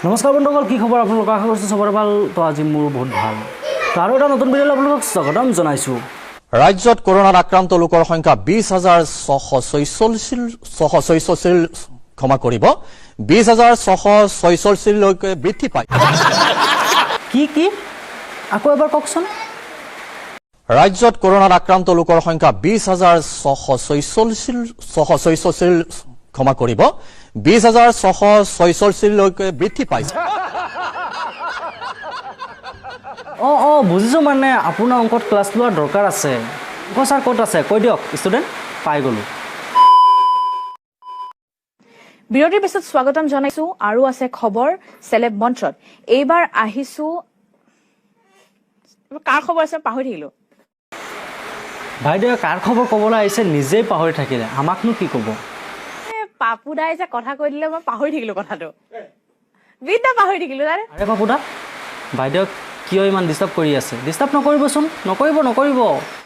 নমস্কাৰ বন্ধুসকল, কি খবৰ আপোনালোকৰ? আশা কৰিছোঁ চবৰে ভাল। তো আজি মোৰ বহুত ভাল। তো আৰু এটা নতুন ভিডিঅ'লৈ আপোনালোকক স্বাগতম জনাইছোঁ। ৰাজ্যত কৰোণাত আক্ৰান্ত লোকৰ সংখ্যা 20,646, 646, ক্ষমা কৰিব, 20,646লৈকে বৃদ্ধি পায়। কি কি? আকৌ এবাৰ কওকচোন। ৰাজ্যত কৰোণাত আক্ৰান্ত লোকৰ সংখ্যা 20,646, 646, ক্ষমা কৰিব, 20,646লৈকে বৃদ্ধি পাইছে। অঁ, বুজিছোঁ। মানে আপোনাৰ অংকত ক্লাছ লোৱাৰ দৰকাৰ আছে। অংক ছাৰ ক'ত আছে কৈ দিয়ক। ষ্টুডেণ্ট পাই গ'লোঁ। বিৰতিৰ পিছত স্বাগতম জনাইছো। আৰু আছে খবৰ চেলেব মঞ্চত। এইবাৰ আহিছো, কাৰ খবৰ আছে পাহৰি থাকিলো। বাইদেৱে কাৰ খবৰ ক'বলৈ আহিছে নিজেই পাহৰি থাকিলে, আমাকনো কি ক'ব? এ, পাপু দাই যে কথা কৈ দিলে, মই পাহৰি থাকিলো কথাটো। বিদ্যা পাহৰি থাকিলো জানে। আৰে পাপুদা, বাইদেউক কিয় ইমান ডিষ্টাৰ্ব কৰি আছে? ডিষ্টাৰ্ব নকৰিবচোন, নকৰিব, নকৰিব।